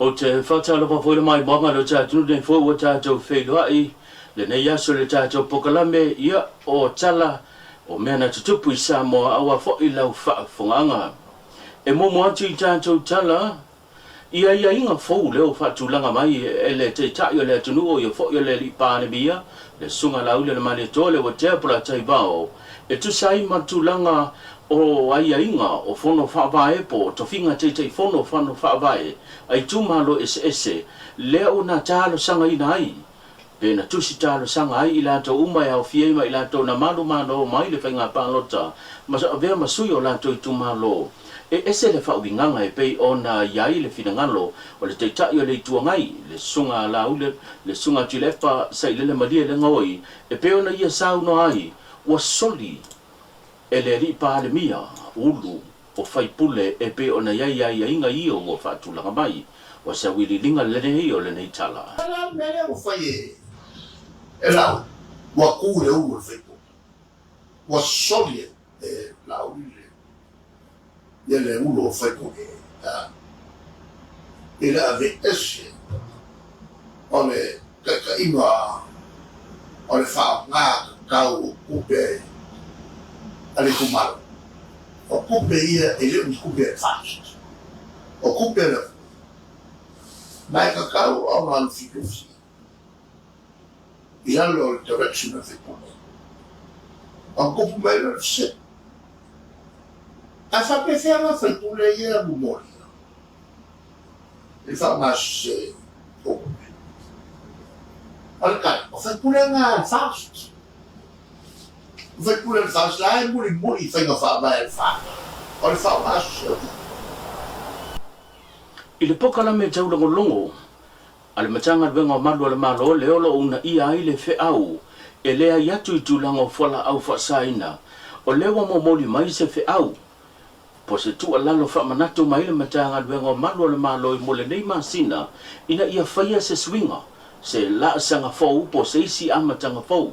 Ou te faatalofa foi le maimoaga i lo tatou nei foi ua tatou feiloai lenei aso i le tatou pokalame, ia, o tala o mea na tutupu i Samoa aua foi lau faafofogaaga. E muamua atu i tatou tala i aiaiga fou lea ua faatulaga mai e le Taitai o le atunuu o ia foi o le Alii Palemia, le Susuga Laaulialemalietoa Leuatea Polataivao, e tusa ai ma tulaga o aiaiga o fono faavae po o tofiga Taitaifono o fono faavae a itumalo eseese lea ua na talosagaina ai pe na tusi talosaga ai i latou uma e aofia ai ma i latou na manumalo mai le faiga palota ma avea ma sui o latou itumalo. E ese le faauigaga e pei ona i ai le finagalo o le Taitai o le Itu Agai, le Susuga a Laauli, le Susuga a Tuilaepa Sailele Malielegaoi, e pei ona ia saunoa ai, ua soli e le Alii Palemia ulu o faipule e pei ona i ai aiaiga ia ua faatulaga mai. O se auiliiliga lenei o lenei tala. O le a le mea lea ua fai e Laauli? Ua tu le ulu o le faipule. Ua soli e Laauli le le ulu o le faipule i le aveese o le taitaiga o le faaaoga tatau o tupe a le itumalo. O tupe ia e le o ni tupe a le FAST. O tupe a le atunuu. Ma e tatau ona lufilufi i lalo o le direction a le faipule. Ona tupu mai lea o le fesili, Ae faapefea la faipule ia momolia i le faaaoga sese o tupe? O le tali, o faipule na a le FAST. O faipule o le FAST la e mulimuli i faiga faavae a le FAST o le faaaoga sese o tupe. I le pokalame taulogologo a le Matagaluega o Malu a le Malo lea o lo o uunaia ai le feau e leai atu i tulaga o fualaau faasaina, o lea ua momoli mai se feau po o se tuualalo faamanatu mai le Matagaluega o Malu a le Malo i mo lenei masina ina ia faia se suiga, se laasaga fou po o se isi amataga fou.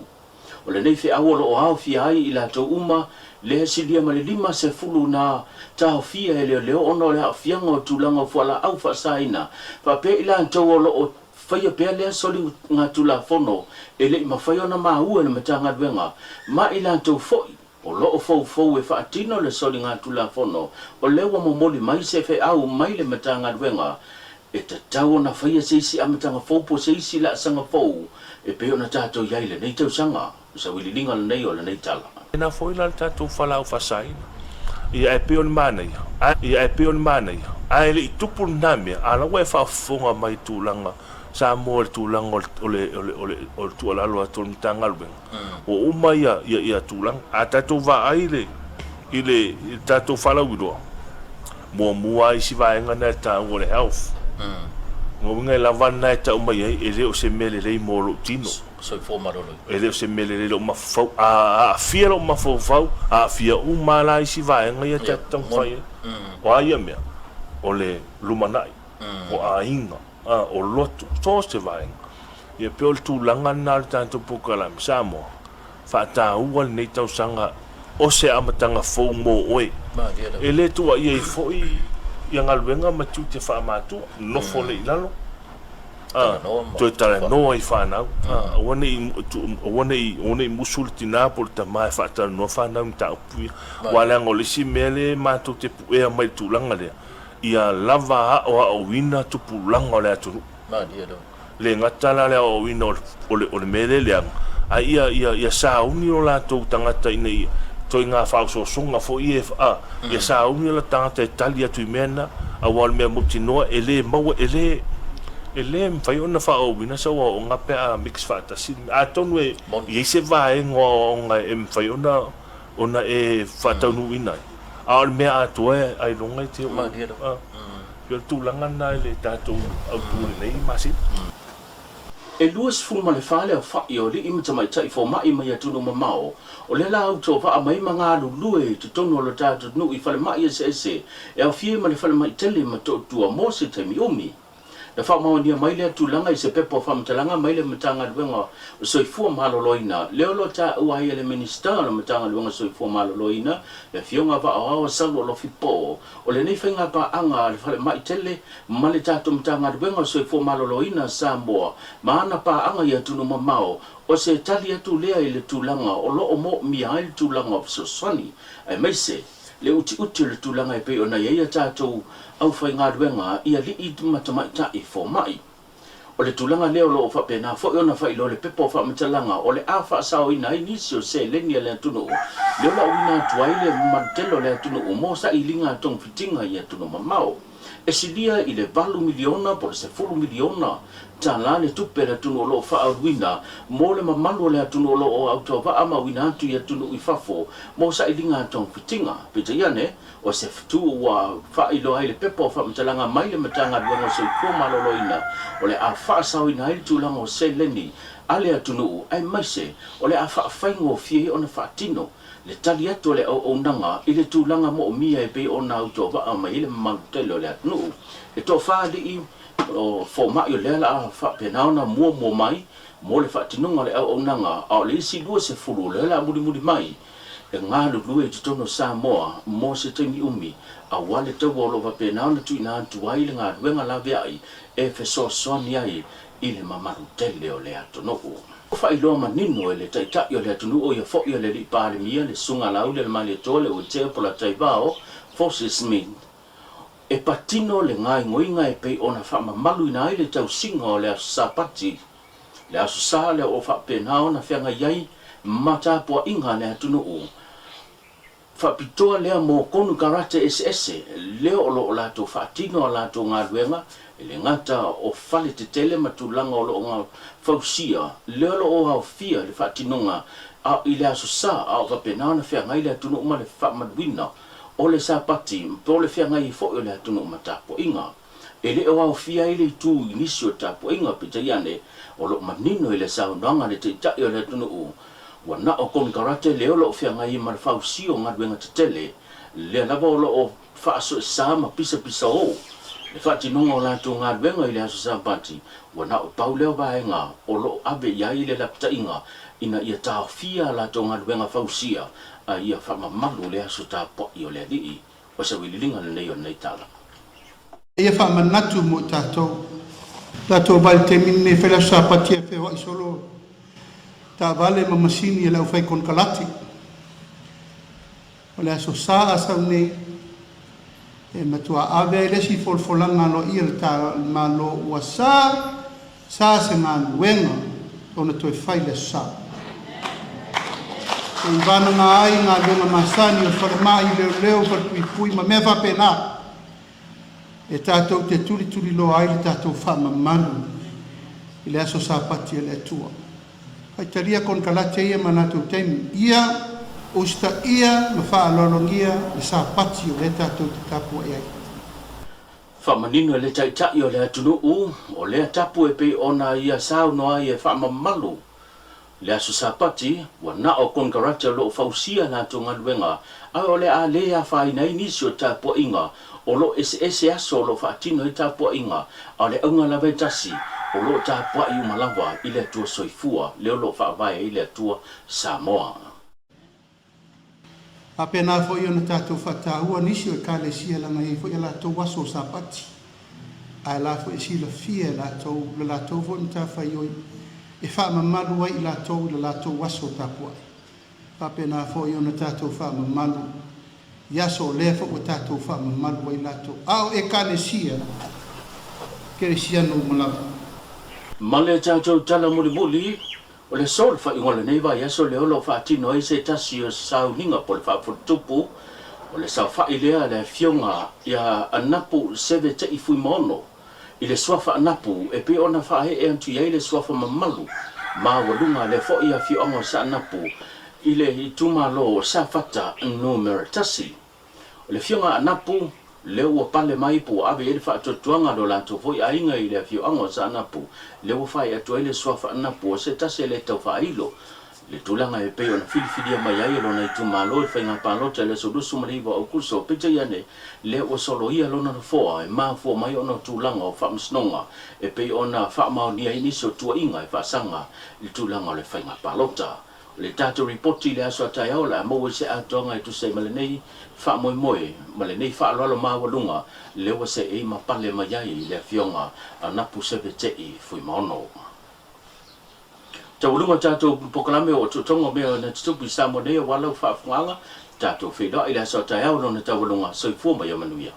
O lenei feau o lo o aofia ai i latou uma lea e silia ma le 50 na taofia e leoleo ona o le aafiaga o tulaga o fualaau faasaina faapea i latou o lo o faia pea lea soligatulafono e le i mafai ona maua e le Matagaluega ma i latou foi o lo o foufou e faatino le soligatulafono o lea ua momoli mai se feau mai le Matagaluega e tatau ona faia se isi amataga fou po o se isi laasaga fou e pei ona tatou i ai i lenei tausaga. O se auiliiliga lenei o lenei tala. Tena foi la le tatou falaau faasaina. Ia ae pei o le manaia, ia ae pei o le manaia, ae le i tupu lena mea, a la ua e faafofoga mai i tulaga Samoa i le tulaga o le, o le, o le, o le, o le tuualalo atu o le Matagaluega, ua uma ia, ia, ia tulaga. A tatou vaai i le, i le, i le tatou faalauiloa, muamua lava isi vaega na e taua o le health. Lona uiga e lava lena e tau mai ai, e le o se mea lelei mo lou tino. Soifua maloloina. E le o se mea lelei i lou mafaufau. A aafia lou mafaufau, aafia uma lava la isi vaega ia tatou te taumafai ai. O a ia mea? O le lumanai, o aiga, o lotu, so o se vaega. Ia pei o le tulaga lena o le tatou polokalame Samoa, faataua lenei tausaga o se amataga fou mo oe. E le tuuaia ai foi ia galuega ma tiute faamatua, nofo lea i lalo, toe talanoa i fanau, aua ne i, aua ne i, aua ne i musu le tina po o le tama e faatalanoa fanau i mataupu ia. Aua leaga o le isi mea lea matou te puea mai i le tulaga lea, ia lava aoaoina tupulaga o le atunuu. Le gata la le aoaoina o le, o le mea lea leaga, a ia, ia, ia sauni o latou tagata ina ia, ituaiga faaosoosoga foi ia e, a, ia sauni o latou tagata e tali atu i mea na, aua o le mea mautinoa e le maua, e le, e le mafai ona faaauauina sau aoaoga pe a mix faatasi le mea. Atonu e i ai se vaega o aoaoga e mafai ona, ona e faataunuuina ai, a o le mea atoa e ailoga e te oo, a. Pei o le tulaga lena i le tatou autu o lenei masina. E 24 le aofai o alii ma tamaitai fomai mai atunuu mamao o lea la autovaa mai ma galulue i totonu o lo tatou nuu i falemai eseese e aofia ai ma le falemai tele i Motootua mo se taimi umi. Na faamaonia mai lea tulaga i se pepa o faamatalaga mai le Matagaluega o Soifua Maloloina, lea o lo o taua ai e le Minisita o le Matagaluega o Soifua Maloloina, le Afioga Vaaoao Saulo Alofi Po, o lenei faigapaaga a le Falemai Tele ma le tatou Matagaluega o Soifua Maloloina a Samoa ma ana paaga i atunuu mamao, o se tali atu lea i le tulaga o lo o moomia ai le tulaga o fesoasoani, aemaise le utiuti o le tulaga e pei ona i ai a tatou aufaigaluega i alii ma tamaitai fomai. O le tulaga lea o lo o faapena foi ona faailoa le pepa o faamatalaga o le a faasaoina ai nisi o seleni a le atunuu lea o le a uina atu ai le mamalu tele o le atunuu mo sailiga togafitiga i atunuu mamao. E silia i le $8 miliona po o le $10 miliona le tupe a le atunuu o lo o faauluina mo le mamalu o le atunuu o lo o autuavaa ma auina atu i atunuu i fafo mo sailiga togafitiga. Peitai ane, o se fetu ua faailoa ai le pepa o faamatalaga mai le Matagaluega o Soifua Maloloina o le a faasaoina ai le tulaga o seleni a le atunuu aemaise o le a faafaigofie ai ona faatino le tali atu a le auaunaga i le tulaga moomia e pei ona autuavaa mai ai le mamalu tele o le atunuu. E toafa alii o fomai o lea la a faapena ona muamua mai mo le faatinoga o le auaunaga, a o le isi 20 o lea la a mulimuli mai e galulue i totonu o Samoa mo se taimi umi, aua le taua o lo o faapena ona tuuina atu ai le galuega laveai e fesoasoani ai i le mamalu tele o le atunuu. Ua faailoa manino e le Taitai o le atunuu o ia foi o le Alii Palemia, le Susuga Laaulialemalietoa Leuatea Polataivao Fosi Smith, e patino le gaoioiga e pei ona faamamaluina ai le tausiga o le Aso Sapati, le Aso Sa lea o faapena ona feagai ai ma tapuaiga a le atunuu. Faapitoa lea mo konekarate eseese lea o lo o latou faatino a latou galuega, e le gata o fale tetele ma tulaga o lo o fausia lea o lo o aofia i le faatinoga a i le Aso Sa, a o faapena ona feagai le atunuu ma le faamaluina o le Sapati po o le feagai ai foi o le atunuu ma tapuaiga. E le o aofia ai le itu i nisi o tapuaiga, peitai ane, o lo o manino i le saunoaga a le Taitai o le atunuu, ua na o konekarate lea o lo o feagai ai ma le fausia o galuega tetele, lea lava o lo o faasoesa ma pisapisaō le faatinoga o latou galuega i le aso Sapati, ua na o pau lea o vaega o lo o ave i ai le lapataiga ina ia taofia a latou galuega fausia a ia faamamalu le aso tapuai o le Alii. O se auiliiliga lenei o lenei tala. Ia faamanatu mo i tatou. Tatou vai i le taimi lenei e fai le Aso Sapati e feoai solo taavale ma masini a le aufai konekarate. O le Aso Sa a sau nei e matua ave ai le isi folafolaga aloaia i le Malo ua sa sa se galuega ona toe fai le Aso Sa. Seivanaga ai galuega masani o le falemai, leoleo, falepuipui ma mea faapena e tatou te tulituliloa ai le tatou faamamalu i le aso Sapati a le Atua. Faitalia konekarate ia ma latou taimi ia usitaia ma faaaloalogia le Sapati o lea tatou te tapuai ai. Faamanino e le Taitai o le atunuu, o lea tapu e pei ona ia saunoa ai e faamamalu le aso Sapati, ua na o konekarate o lo o fausia latou galuega, a o le a le afaina ai nisi o tapuaiga o lo o eseese aso o lo o faatino ai tapuaiga, a o le auga lava e tasi, o lo o tapuai uma lava i le Atua Soifua, lea o lo o faavae ai le Atua Samoa. Faapena foi ona tatou faataua nisi o Ekalesia leaga e i ai foi a latou aso o Sapati, ae la foi e silafia e latou le latou foi matafaioi e faamamalu ai i latou i le latou aso tapuai. Faapena foi ona tatou faamamalu i aso o lea foi ua tatou faamamalu ai latou, a o Ekalesia Kerisiano uma lava. Ma le tatou tala mulimuli, O le aso o le faaiuga o lenei vaiaso lea o lo o faatino ai se tasi o sauniga po o le faafotutupu o le saofai lea a le Afioga ia Anapu Seve Te'i Fuimaono i le suafa Anapu e pei ona faaee atu i ai le suafa mamalu maualuga a lea foi afioaga o Saanapu i le itumalo o Safata Numera 1. O le afioga a Anapu, lea ua pale mai po ua ave i ai le faatuatuaga a lo latou foi aiga i le afioaga o Saanapu, lea ua fai atu ai le suafa Anapu o se tasi e le tau faailo. Le tulaga e pei ona filifilia mai ai e lona itumalo i le faiga palota i le aso 29 o Aokuso, peitai ane, lea ua soloia lona nofoa e mafua mai ona o tulaga o faamasinoga e pei ona faamaonia ai nisi o tuuaiga e faasaga i le tulaga o le faiga palota. O le tatou ripoti i le aso a taeao o le a maua i se atoaga e tusa ai ma lenei faamoemoe ma lenei faaaloalo maualuga lea ua seei ma pale mai ai le Afioga a Napu Sevetei Fuimaono. Taualuga o tatou polokalame o Otootoga o mea na tutupu i Samoa nei aua lau faafofogaaga, tatou feiloai i le aso a taeao lona taualuga. Soifua ma ia manuia.